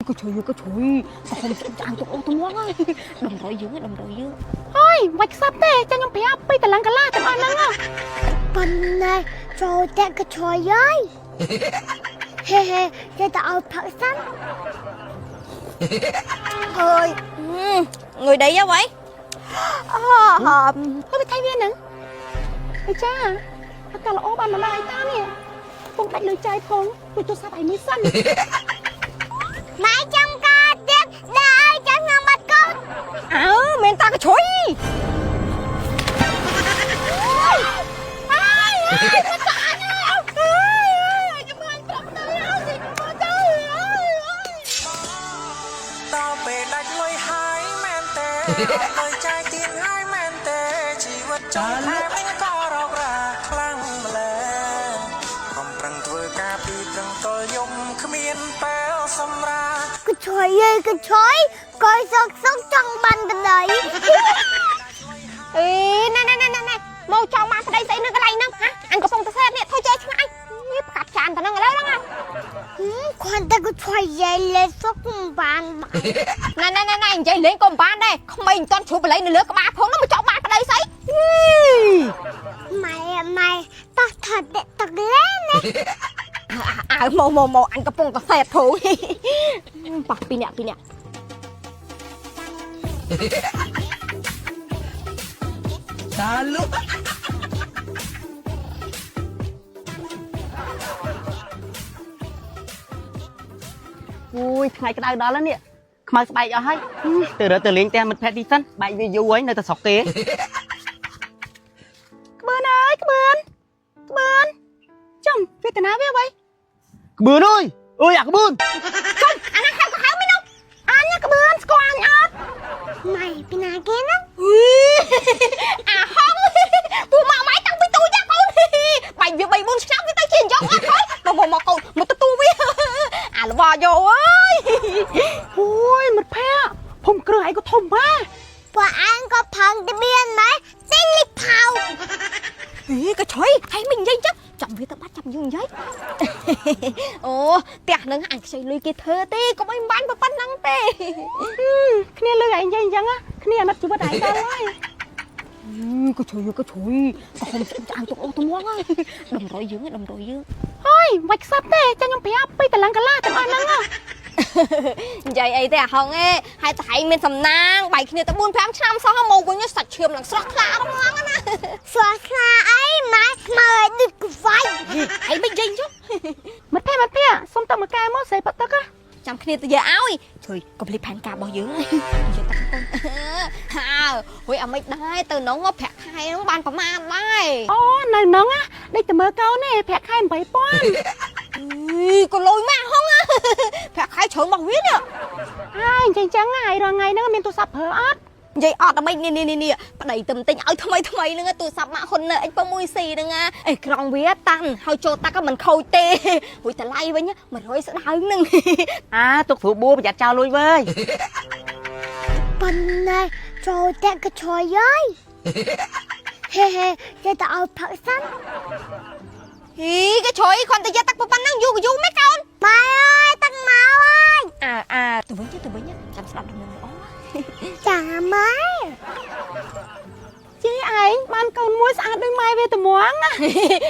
ក៏ជួយក៏ជួយក៏ហុំស្អាតទុកអូត្មងហើយតម្រុយយើងតម្រុយយើង ហើយមិនបាច់ខ្សឹបទេចាំខ្ញុំប្រាប់ពីតឡឹងកន្លះទាំងអស់ហ្នឹង ប៉ុន្តែចូលតែកឆយហើយហេហេចេះតែឲ្យផឹកសិន អើយងុយដីហ៎វ៉ៃ អូហើយវាថៃវាហ្នឹងអីចាអត់តល្អបានមកដល់អីតានេះពងដាច់លុយចាយផងជួយទូរស័ព្ទឲ្យមួយសិន ម៉ែចាំការទៀតដល់ឲ្យចាំខ្ញុំបាត់កូន អើមែនតាកជ្រុយ ដល់ពេលដាច់លុយហើយមែនទេលុយចាយទៀនហើយមែនទេជីវិតចង់ខែមិនក៏រករាខ្លាំងម្ល៉េះខំប្រឹងធ្វើការពីប្រឹងតលយំគ្មានពេលសម្រា កឆយអើយកឆយកយសុកសុកចង់បានក្តី អេណែណែណែណែមកចង់បានប្តីស្អីនៅកន្លែងហ្នឹងហ៎អញកំពុងតែសេតនេះធ្វើចេះឆ្ងាយនេះផ្កាប់ចានទៅហ្នឹងឥឡូវហ្នឹង គ្រាន់តែកឆយយាយលេសុកមិនបាន ណែណែណែណែនិយាយលេងក៏មិនបានដែរក្មេងមិនទាន់ជ្រុះបល័យនៅលើក្បាលផងហ្នឹងមកចង់បានប្តីស្អី ម៉ែម៉ែតោះថតទឹកលេងណា អើមកមកមកអញកំពុងតែសេតផងប៉ះពីរនាក់ពីរនាក់ តាលុ អូយថ្ងៃក្តៅដល់ហើយនេះខ្មៅស្បែកអស់ហើយទៅរើទៅលេងផ្ទះមិត្តភក្តិទីសិនបែកវាយូរហើយនៅតែស្រុកគេ ក្បឿនអើយក្បឿនក្បឿនចំវេទនាវាអ្វី ក្បឿនអើយអើយអាក្បឿន អាណាហៅក៏ហៅមិននោះ អញណាក្បឿនស្គាល់អញអត់ ម៉ែពីណាគេណា អាហងពូម៉ាក់ម៉ែតាំងពីទូចចាកូនបាញ់វា3 4ឆ្នាំវាទៅជាអញ្ចឹងអត់ហើយមកមកមកកូនមកទទួលវាអាលវយកអើយ អូយមិត្តភក្តិភូមិគ្រឹះឯងក៏ធំម៉ា ពួកឯងក៏ផឹងទៅមានម៉ែទិញលិផៅ អីក៏ឆុយហើយមិននិយាយចឹងចាំវាទៅបាត់ចាំយើងនិយាយអូផ្ទះនឹងអញខ្ចីលុយគេធ្វើទេកុំអីមិនបានប៉ុណ្ណឹងទេ គ្នាលើឯងនិយាយអញ្ចឹងគ្នាអាណិតជីវិតឯងដល់ហើយ ក៏ជួយក៏ជួយក៏ហុំស្អាតទុកអូត្មងហើយតម្រុយយើងតម្រុយយើង ហើយមិនបាច់ខ្សឹបទេចាំខ្ញុំប្រាប់ពីតឡឹងកន្លះទាំងអស់ហ្នឹង និយាយអីទេអាហងឯងហើយតែឯងមានសំណាងបែកគ្នាទៅ4 5ឆ្នាំសោះមកវិញសាច់ឈាមឡើងស្រស់ថ្លាហ្មងណា ស្វាស្នាអីម៉ែខ្មៅឲ្យដូចក្វៃ ឯងមិននិយាយចុះ មិត្តភក្តិមិត្តភក្តិសុំទឹកមួយកែវមកស្រីផឹកទឹក ចាំគ្នាទៅយកឲ្យជួយកុំភ្លេចផែនការរបស់យើងយកទឹកកូនហើហួយអាមិនដែរទៅនងប្រាក់ខែហ្នឹងបានប្រមាណដែរ អូនៅហ្នឹងដេកតែមើលកូនទេប្រាក់ខែ8000 អីក៏លុយម៉ាក់ហងប្រាក់ខែច្រើនរបស់វានេះ ហើយអញ្ចឹងចឹងហើយរាល់ថ្ងៃហ្នឹងមានទូរស័ព្ទប្រើអត់ និយាយអត់អាមិននេះនេះនេះប្តីទឹមទិញឲ្យថ្មីថ្មីហ្នឹងទូរស័ព្ទម៉ាក់ហ៊ុន X6C ហ្នឹងអេក្រង់វាតាន់ហើយចូលតាក់ក៏មិនខូចទេរួចតម្លៃវិញ100ស្ដើងហ្នឹង អាទុកស្រួលបួប្រយ័ត្នចោលលុយវើយ ប៉ុន្តែចូលតែកឆយហើយហេហេចេះតែឲ្យផឹកសិន ហ៊ីគេជ្រុយគ្រាន់តែយកទឹកប៉ុណ្ណឹងយូរក៏យូរម៉េចកូន ម៉ែអើយទឹកមកហើយ អើអើទៅវិញទៅវិញចាំស្ដាប់ដំណឹងល្អ ចាម៉ែ ជីឯងបានកូនមួយស្អាតដូចម៉ែវាត្មង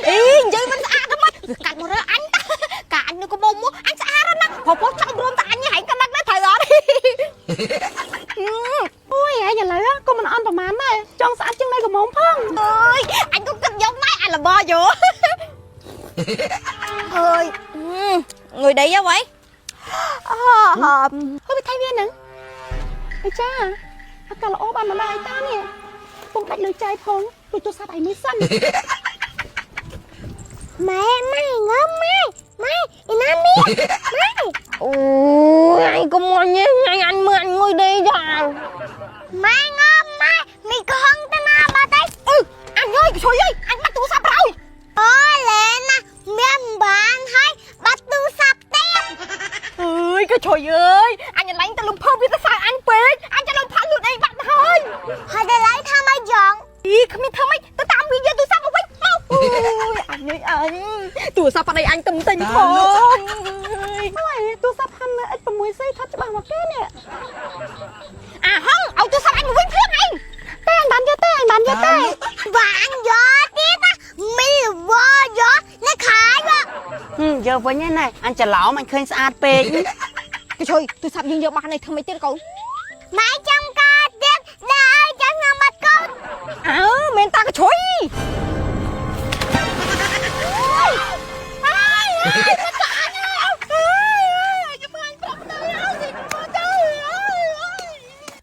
អីនិយាយមិនស្អាតទេមកវាកាច់មករើអញតាកាអញនៅកមុំមកអញស្អាតណាស់ព្រោះពោះចំរួមតែអញហែងក៏ដឹកដែរត្រូវអត់ អូយឯងឥឡូវក៏មិនអន់ប្រហែលដែរចង់ស្អាតជាងនៅកមុំផង អើយអញក៏គិតយកម៉ែអាលបយោអើយងុយដីហ៎វ៉ៃអូ ហើយវាថៃវាហ្នឹងអីចាអត់តល្អបានមកដល់អីតានេះពងដាច់លុយចាយផងជួយទូរស័ព្ទឲ្យមួយសិន ម៉ែម៉ែងើម៉ែម៉ែអ៊ីណាមីម៉ែ អូយអញក៏មកញ៉ែញអញមើលអញងុយដីចា ម៉ែងើម៉ែមីកហងទៅណាបាត់ហើយ អឺអញអើយជួយអើយអញបាត់ទូរស័ព្ទប្រយ អូលែណាមានបានហើយបាត់ទូរស័ព្ទទៀត អើយក៏ជួយអើយអញឡែងទៅលំភើវាទៅសើអញពេកអញจะលំផាត់លួចអីបាត់ហើយ ហើយដល់ឡៃថាមកយ៉ង អីគ្មានធ្វើម៉េចទៅតាមវាយកទូរស័ព្ទមកវិញមកអូយអញអើយអញទូរស័ព្ទប្តីអញទំទិញផង អូយទូរស័ព្ទ Honor X6C ថតច្បាស់មកគេនេះ អាហងឲ្យទូរស័ព្ទអញមកវិញភ្លាមឯង តែអញបានយកទេអញបានយកទេ បានយកទៀតណាមីលវយកនៅខายមក ហឹមយកវិញឯណែអញច្រឡោមអញឃើញស្អាតពេក កញ្ឆុយទូរស័ព្ទយើងយកបាននេះធ្វើម៉េចទៀតកូន ម៉ែចាំការទៀតដល់ចាំខ្ញុំមកកូន អើមែនតាកញ្ឆុយអើយអើយមកតាអញអើយខ្ញុំអញប្រាប់ទៅអើយមកទៅអើយ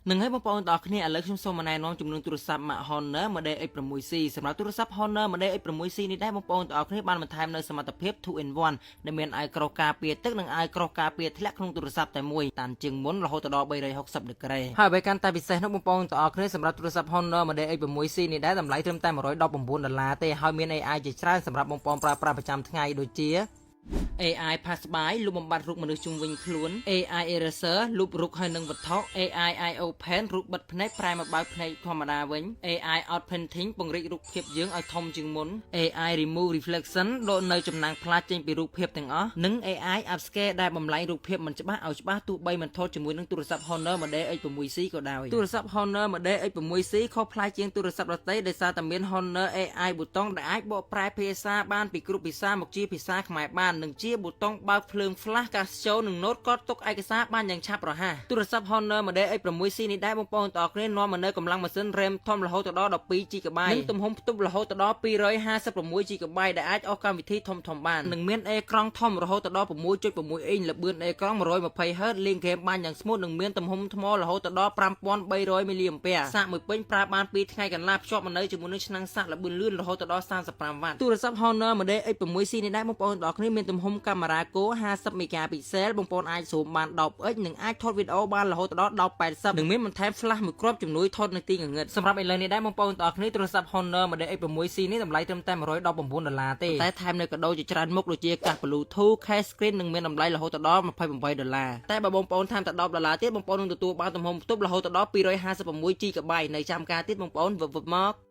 នឹងហើយបងប្អូនទាំងអស់គ្នាឥឡូវខ្ញុំសូមណែនាំចំនួនទូរស័ព្ទ ម៉ាក Honor Model X6C សម្រាប់ទូរស័ព្ទ Honor Model X6C នេះដែរបងប្អូនទាំងអស់គ្នាបានបន្ថែមនៅសមត្ថភាព 2 in 1ដែលមានអាវក្រោះការពារទឹកនិងអាវក្រោះការពារធ្លាក់ក្នុងទូរស័ព្ទតែមួយតានជាងមុនរហូតដល់360ដឺក្រេហើយអ្វីកាន់តែពិសេសនោះបងប្អូនទាំងអស់គ្នាសម្រាប់ទូរស័ព្ទ Honor Model X6C នេះដែរតម្លៃត្រឹមតែ119ដុល្លារទេហើយមាន AI ជាច្រើនសម្រាប់បងប្អូនប្រើប្រាស់ប្រចាំថ្ងៃដូចជា AI Pass by លុបបំបាត់រូបមនុស្សជុំវិញខ្លួន AI Eraser លុបរូបហើយនឹងវត្ថុ AI Eye Open រូបបិទភ្នែកប្រែមកបើកភ្នែកធម្មតាវិញ AI Out Painting ពង្រីករូបភាពយើងឲ្យធំជាងមុន AI Remove Reflection ដកនៅចំណាំងផ្លាតចេញពីរូបភាពទាំងអស់និង AI Upscale ដែលបំលែងរូបភាពមិនច្បាស់ឲ្យច្បាស់ទោះបីមិនថតជាមួយនឹងទូរស័ព្ទ Honor Model X6C ក៏ដោយទូរស័ព្ទ Honor Model X6C ខុសប្លែកជាងទូរស័ព្ទដទៃដោយសារតែមាន Honor AI ប៊ូតុងដែលអាចបកប្រែភាសាបានពីគ្រប់ភាសាមកជាភាសាខ្មែរបាននិងជាប៊ូតុងបើកភ្លើង flash Casio និង Note កត់ទុកឯកសារបានយ៉ាងឆាប់រហ័សទូរស័ព្ទ Honor Model X6C នេះដែរបងប្អូនទាំងអស់គ្នានាំមកនូវកម្លាំងម៉ាស៊ីន RAM ធំរហូតដល់ 12 GB និងទំហំផ្ទុករហូតដល់ 256 GB ដែលអាចអូសកម្មវិធីធំៗបាននិងមានអេក្រង់ធំរហូតដល់6.6អ៊ីងល្បឿនអេក្រង់ 120 Hz លេងហ្គេមបានយ៉ាងស្មូតនិងមានទំហំថ្មរហូតដល់5300 mAh សាកមួយពេញប្រើបាន2ថ្ងៃកន្លះភ្ជាប់មកនៅជាមួយនឹងឆ្នាំងសាកល្បឿនលឿនរហូតដល់35វ៉ាត់ទូរស័ព្ទ Honor Model X6C នេះដែរបងប្អូនទាំងអស់គ្នាមានទំហំកាមេរ៉ាគោ50 megapixel បងប្អូនអាច zoom បាន 10x និងអាចថតវីដេអូបានរហូតដល់1080និងមានបន្ថែម flash មួយគ្រាប់ជំនួយថតនៅទីងងឹតសម្រាប់ឥឡូវនេះដែរបងប្អូនទាំងអស់គ្នាទូរស័ព្ទ Honor Model X6C នេះតម្លៃត្រឹមតែ119ដុល្លារទេតែថែមនៅកាដូជាច្រើនមុខដូចជាកាស Bluetooth case screen និងមានតម្លៃរហូតដល់28ដុល្លារតែបើបងប្អូនថែមតែ10ដុល្លារទៀតបងប្អូននឹងទទួលបានទំហំផ្ទុករហូតដល់256 GB នៅចាំការទៀតបងប្អូនវឹបវឹបមក។